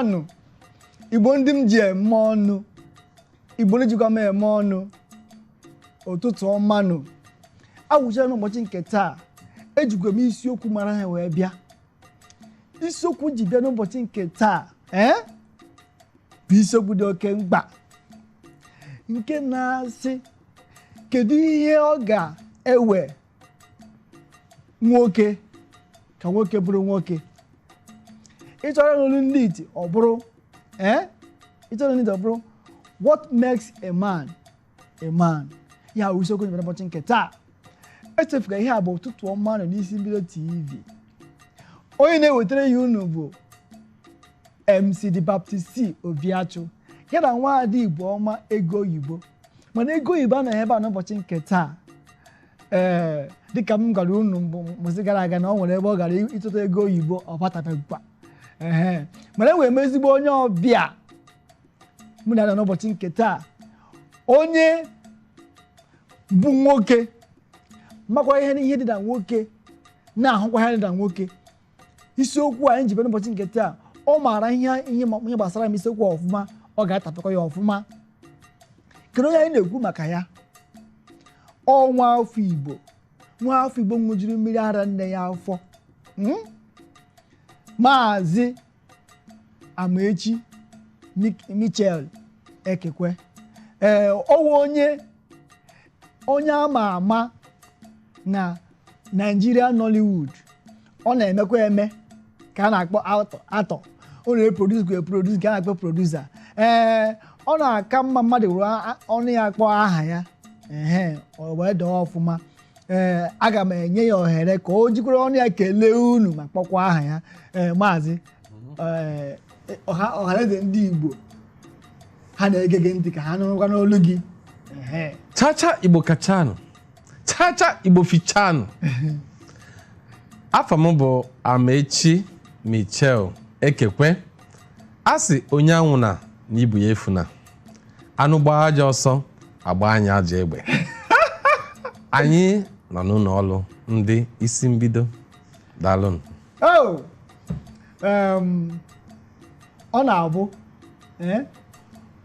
Ọmanụ, Igbo ndị m ji eme ọnụ, Igbo ndị jikwa m eme ọnụ, ụtụtụ ọmanụ. Awụchara n'ụbọchị nke taa, ejikwa m isiokwu mara ha wee bịa. Isiokwu ji bịa n'ụbọchị nke taa bụ isiokwu dị oke mkpa nke na-asị, kedu ihe ọ ga-ewe nwoke ka nwoke bụrụ nwoke? Ị chọrọ ịnụrụ ndị iti, ọ bụrụ ị chọrọ ndị iti, ọ bụrụ "What makes a man a man?" Ya bụ isiokwu ji bịa n'ụbọchị nke taa. Echefuga, ihe a bụ Ụtụtụ Ọma nọ n'Isi Mbido TV. Onye na-ewetara ya unu bụ MC The Baptist C Obiachụ, ya na nwaada Igbo ọma Ego Oyibo. Mana Ego Oyibo anaghị ebe a n'ụbọchị nke taa. Ee, dịka m gwara unu mbụ mbọsị gara aga na ọ nwere ebe ọ gara ịchọta ego oyibo, ọ batabekwa. Ehe, mana enwere m ezigbo onye ọbịa mụ na ya nọ n'ụbọchị nke taa, onye bụ nwoke makwa ihe dị na nwoke, na-ahụkwa ihe dị na nwoke. Isiokwu anyị ji bịa n'ụbọchị nke taa, ọ maara ihe gbasara m isiokwu a ọfụma, ọ ga-atapịkọ ya ọfụma. Kedu onye anyị na-ekwu maka ya? Ọ nwa afọ Igbo, nwa afọ Igbo ṅụjuru mmiri ara nne ya afọ. Maazị Amaechi Michel Ekekwe. Ee, ọwụ onye ama ama na Nigeria Nollywood. Ọ na-emekwa eme ka a na-akpọ actor, ọ na-eproduce ka eproduce ka a na-akpọ producer. Ee, ọ na-aka mma mmadụ were ọnụ ya kpọọ aha ya. Ehe, ọ wee dọọ ọfụma. Ee, aga m enye ya ohere ka o jikwara ọnụ ya kelee unu ma kpọkwa aha ya. Ee, maazị, ee, ọha ọhaneze ndị Igbo ha na-ege gị ntị ka ha nụrụkwa n'olu gị. Ehe. Chacha, Igbo kachanụ, chacha, Igbo fichanụ. Afọ m bụ Amaechi Michel Ekekwe. A sị onye anwụ na ibu ya efuna, anụ gbaa aja ọsọ, agba anyị aja egbe. Anyị nọ n'ụlọ ọrụ ndị Isi Mbido. Daalụnụ. Oh, ọ na-abụ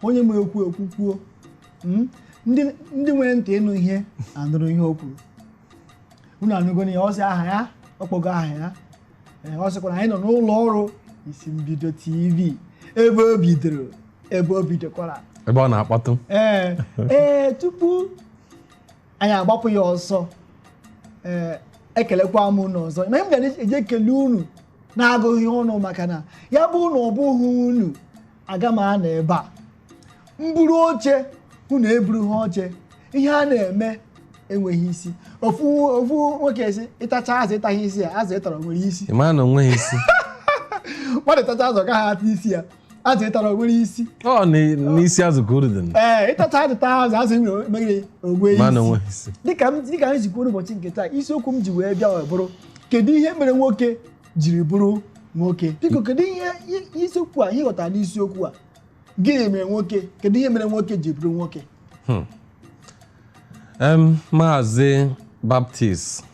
onye ma ekwu ekwu kwuo, ndị nwere ntị ịnụ ihe anụrụ ihe o kwuru. Unu anụgo na ya, ọ sị aha ya, ọ kpọgo aha ya. Ee, ọ sịkwa na anyị nọ n'ụlọ ọrụ Isi Mbido TV, ebe o bidoro, ebe o bidokwara, ebe ọ na-akpọtụ. Ee, tupu anyị agbapụ ya ọsọ, ee, ekelekwa m unu ọzọ. Ma m ga-eji ekele unu na-agụghị ọnụ, maka na ya bụ na ọ bụghị unu, aga m anọ ebe a mburu oche, unu eburu ha oche. Ihe a na-eme enweghị isi. Ofu ofu nwoke si, ịtacha azụ, ịtaghị isi ya, azụ ịtara nwere isi? Ị maa na o nweghị isi. Mmadụ tacha azụ, ọ gaghị ata isi ya. Azụ ịtara nwere isi? Ọ n'isi azụ ka uru dị. Ee, ịtacha azụ, taa azụ, azụ nwere megide onwe maa na isi. onweghị isi. Dịka anyị si kwuo n'ụbọchị nke taa, isiokwu m ji wee bịa wee bụrụ, kedu ihe mere nwoke jiri bụrụ nwoke? Biko, kedu ihe isiokwu a, ihe ị ghọtara n'isiokwu a? Gịnị mere nwoke, kedu ihe mere nwoke ji bụrụ nwoke? Maazị Baptist,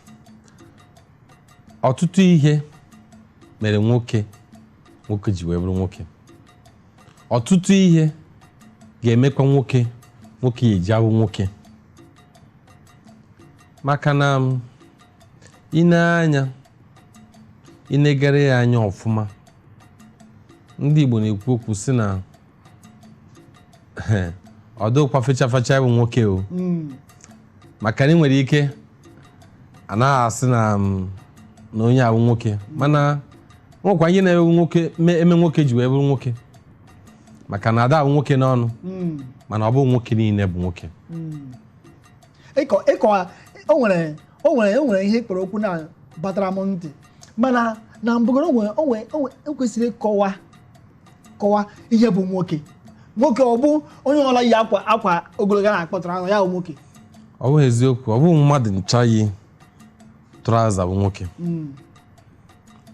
ọtụtụ ihe mere nwoke ji wee bụrụ nwoke. Ọtụtụ ihe ga-emekwa nwoke ya eji awụ nwoke, maka na ị na-anya, inegara ya anya ọfụma, ndị Igbo na-ekwu okwu sị na ọ dịghịkwa fecha fecha ịbụ nwoke o, maka na ị nwere ike anaghị asị na onye awụ nwoke, mana nwekwa ihe na-ewe nwoke eme nwoke ji wee bụrụ nwoke, maka na ada awụ nwoke n'ọnụ, mana ọ bụ nwoke niile bụ nwoke. Ịkọ o nwere ihe ịkpọrọ okwu na batara m ntị, mana na mbụgoro o nwere ekwesịrị ịkọwa kọwa ihe bụ nwoke. Nwoke, ọ bụ onye ọla yi akwa ogologo a na-akpọtara ahụ ya bụ nwoke? Ọ bụghị eziokwu. Ọ bụghị mmadụ ncha yi trouser bụ nwoke.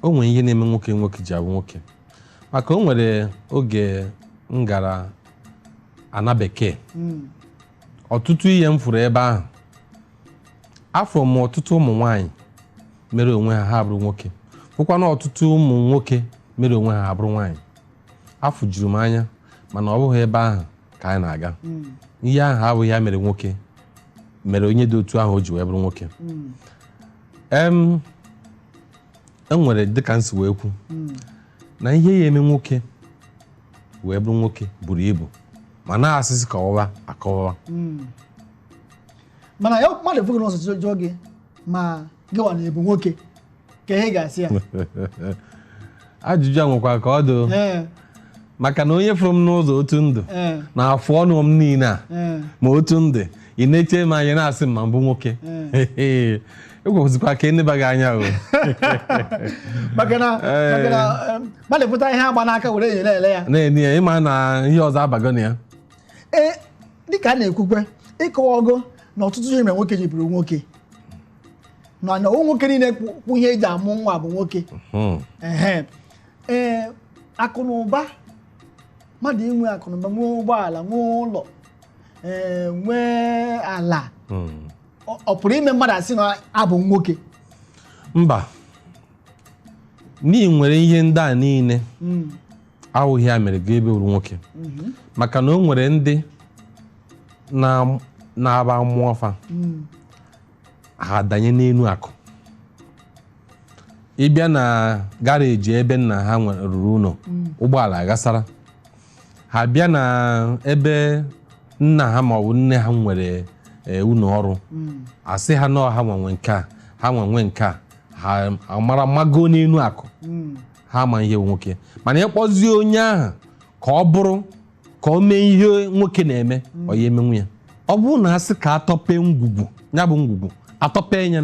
O nwere ihe na-eme nwoke ji abụ nwoke, maka o nwere oge m gara ana bekee, ọtụtụ ihe m fụrụ ebe ahụ, afọ m ọtụtụ ụmụ nwanyị mere onwe ha, ha bụrụ nwoke, fụkwana ọtụtụ ụmụ nwoke mere onwe ha, ha bụrụ nwaanyị. Afọ juru m anya, mana ọ bụghị ebe ahụ ka anyị na-aga. Ihe ahụ abụghị ya mere nwoke, mere onye dị otu ahụ o ji wee bụrụ nwoke. E nwere, dịka m si wee kwu, na ihe ya eme nwoke wee bụrụ nwoke buru ibu, ma na-asịsị kọwawa akọwawa. Mana ya mmadụ fụgị n'ọsọ jụọ gị ma gị nwa na-ebu nwoke, ka ihe ị ga-asị ya? Ajụjụ a nwekwa ka ọ dị, maka na onye fụrụ m n'ụzọ otu ndụ na afụ ọnụ m niile a, ma otu ndụ ị na-eche m anya na-asị m ma mbụ nwoke, ekwesịkwa ka enebaghị anya o. Maka na mmadụ pụta ihe agba n'aka were enyo na-ele ya. Na-enye ya, ịma na ihe ọzọ abago na ya. Ee, dịka a na-ekwukwe, ịkọwago na ọtụtụ ihe mere nwoke ji bụrụ nwoke, na ọwụ nwoke niile kwụ ihe eji amụ nwa bụ nwoke. Ehe, ee, akụ na ụba, mmadụ inwe akụ na ụba, nwee ụgbọala, nwee ụlọ, ee, nwee ala, ọ pụrụ ime mmadụ asị na abụ nwoke? Mba, n'ihi nwere ihe ndị a niile awụghị ya mere gị ebe bụrụ nwoke, maka na o nwere ndị na-aba mmụọ fa ha danye n'elu akụ. Ịbịa na garaji ebe nna ha nwere ruru ụlọ, ụgbọala ghasara ha, bịa na ebe nna ha ma ọ bụ nne ha nwere ụlọ ọrụ, asị ha na ha nwanwe nke a, ha nwanwe nke a, ha amara mago n'elu akụ. Ha ama ihe bụ nwoke, mana ịkpọzie onye ahụ ka ọ bụrụ ka o mee ihe nwoke na-eme, ọ ya emenwu ya. Ọ bụrụ na asị ka atọpe ngwugwu, ya bụ ngwugwu atọpe ya,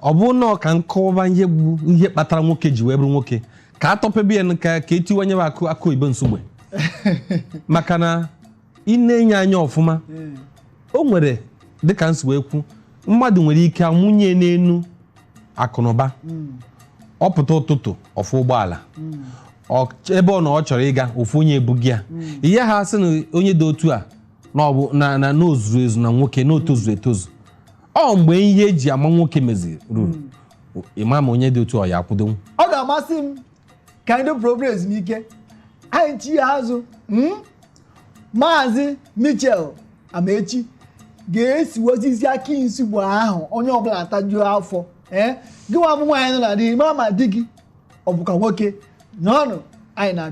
ọ bụrụ na ọ ka nkọwa ihe bụ ihe kpatara nwoke ji wee bụrụ nwoke, ka atọpebe ya, ka etiwanye akụ akụ oyibo nsogbe, maka na ị na-enye anya ọfụma, o nwere dịka nsi wee kwu, mmadụ nwere ike amụnye n'enu akụnụba, ọ pụta ụtụtụ ọfụ ụgbọala, ebe ọ na ọ chọrọ ịga, ofu onye ebughị ya, ihe ha sị na onye dị otu a na ọ bụ na o zuru ezu, na nwoke na o tozuru etozu. Ọ mgbe ihe eji ama nwoke meziri ruru, ịma ma onye dị otu ọ ya akwụdonwu. Ọ ga-amasị m ka anyị dopụrụ obere ezumike anyị chi ya azụ. Maazị Michel Amaechi ga-esiwe osisi akị nsugbu ahụ, onye ọbụla atajuo afọ. Ee, gị nwa bụ nwaanyị nọ na di, mara ma di gị ọ bụkwa nwoke n'ọnụ anyị na-abịa.